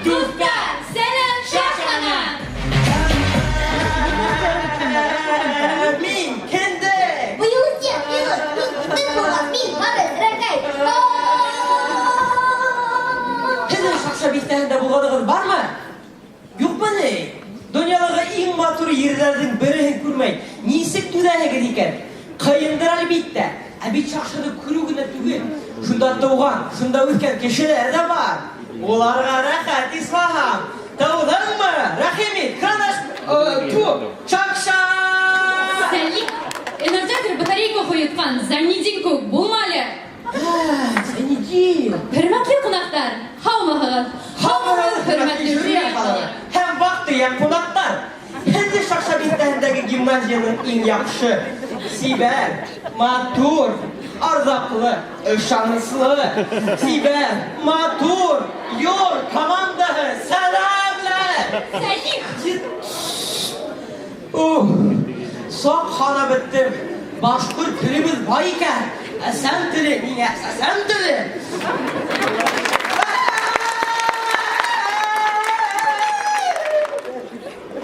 Дуҫтар, сәләм Шашканан! Мин кендек! Быйыл быйыл, мин итек булғас, мин барып рәкәй. Һеҙҙең Шаҡша биҫтәһендә булғанығыҙ бармы? Юҡмы ни? Донъялағы иң матур ерҙәрҙең береһен күрмәй, нисек түҙәһегеҙ икән? Ҡыйындыр, әлбиттә. Ә бит Шаҡшаны күреү генә түгел. Шунда тыуған, шунда үҫкән кешеләр ҙә бар. Уларға рәхәт исмаһам. Тыуҙыңмы? Рәхим ит, кран аш... Ту, Шаҡша! Сәлих, энерджайзер батарейка ҡойотҡан Зайнидин кеүек булма әле. Зайнидин! Хөрмәтле ҡунаҡтар, һаумыһығыҙ? Һаумыһығыҙ, хөрмәтле жюри ағзалары һәм ваҡ-төйәк ҡунаҡтар! Һеҙҙе Шаҡша биҫтәһендәге гимназияның иң яҡшы, сибәр, матур, арҙаҡлы, ышаныслы, сибәр, матур, йор командаһы сәләмләй! Сәлих! Ух, саҡ һанап беттем. Башҡорт телебеҙ бай икән. Әсәм теле, миңә әсәм теле.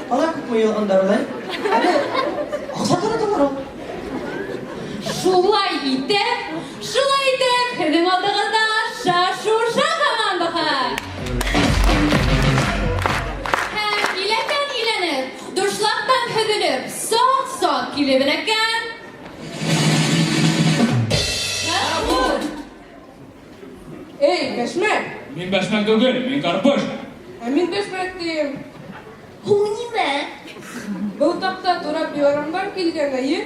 Алар күпме йыйылғандар улай? Әле аҡса тараталар ул. Шулай итеп, шулай итеп, һеҙҙең алдығыҙҙа Шашуша командаһы. Һәм иләктән иләнеп, дуршлактан һөҙөлөп, саҡ-саҡ килеп эләккән Ғәфүр. Эй, бәшмәк! Мин бәшмәк түгел, мин карпыш. Ә мин бәшмәк тием. Һуң нимә? Был тапта турап ярандар килгән, әйе?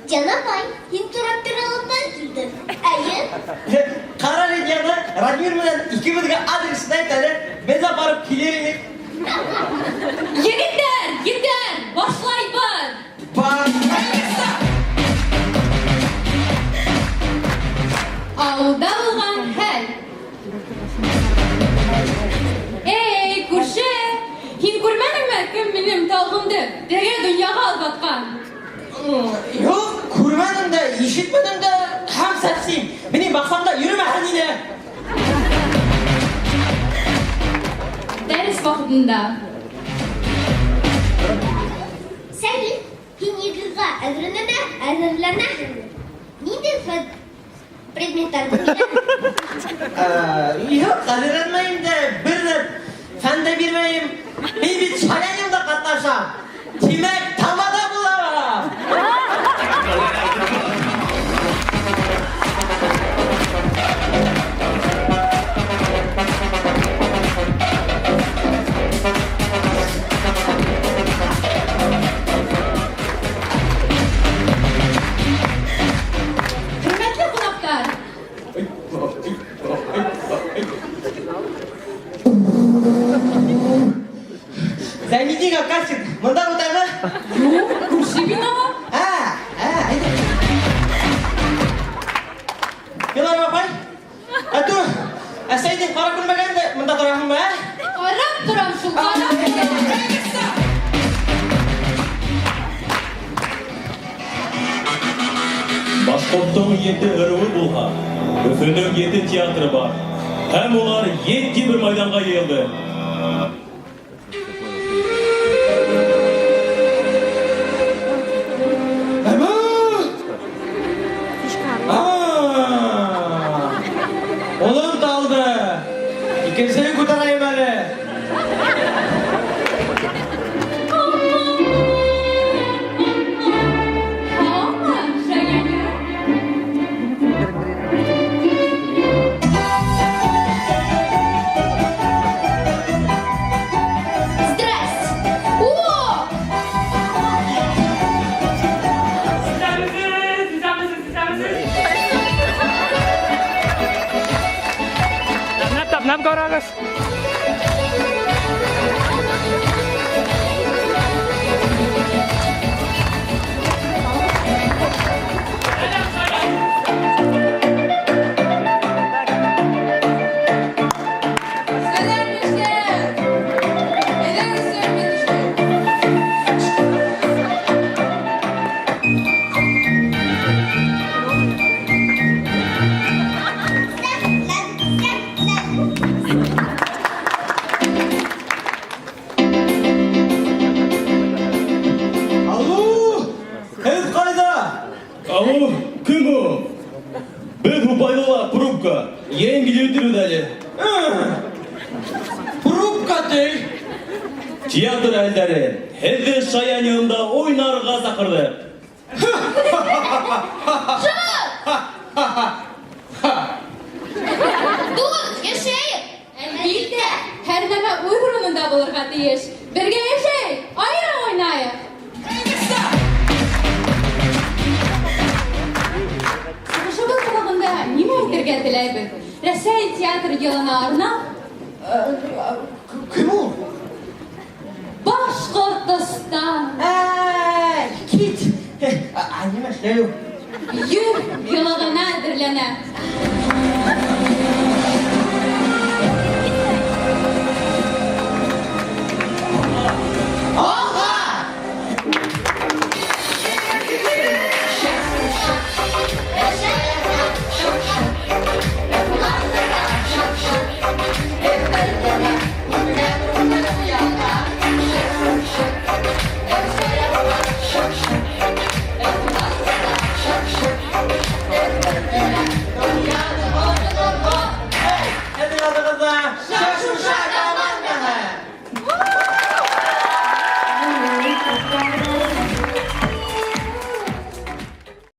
Җанапай, һин турап торалыҡтан килдең, әйе? Ҡара әле, Диана, Радмир менән икебеҙгә адресын әйт әле, беҙ ҙә барып килер инек. Егеттәр, етәр, башлайбыҙ! Башлайбыҙ! Ауылда булған хәл. Эй, күрше, һин күрмәнеңме, кем минең талғымды теге донъяға оҙатҡан? Юҡ, күрмәнем дә, ишетмәнем дә, һәм совсем. Минең баҡсамда йөрөмәһен ине. Дәрес ваҡытында. Сәлих, һин ЕГЭ-ға әҙерләнә, әҙерләнәһеңме? Ниндәй фән предметтарҙы бирәһең? Юҡ, әҙерләнмәйем дә, бер ҙә фән дә бирмәйем. Мин бит Шаяньда ҡатнашам. Тимәк, тамада булам. Хөрмәтле ҡунаҡтар, Зайнидинға кастинг мында үтәме? Юҡ, күрше бинаға. Ә, әйҙә. Дилара апай, әтү, әсәйҙең ҡара күлмәген дә мында тораһыңмы, ә? Ҡарап торам шул, ҡарап торам. Башҡорттоң ете ырыуы булһа, Өфөнөң ете театры бар. Һәм улар етди бер майҙанға йыйылды. Әмәт! Аа! Улым талды. Икенсеһен күтәрәйем әле. Һаумы, Шаяны? Здрасте! О! Исәнмесез, исәнмесез, исәнмесез. Тәмләп ҡарағыҙ. Сәләм, йәштәр! Әйҙәгеҙ сәләмгә төшәйек. Сәләм, сәләм. Кем ул? Беҙ Һупайлыла пробка. Йәйен килеп етербеҙ әле. Пробка ти. Театр әһелдәре һеҙҙе Шаян йылында уйнарға саҡырҙы. Дуҫ, йәшәйек! Әлбиттә, һәр нәмә үҙ урынында булырға тейеш. Бергә йәшәйек, айырым уйнайыҡ. Сығышыбыҙ аҙағында нимә әйтергә теләйбеҙ? Рәсәй театр йылына арнап, Кем ул? Башҡортостан Әй, кит. Ә, нимә эшләй ул? 100 йыллығына әҙерләнә.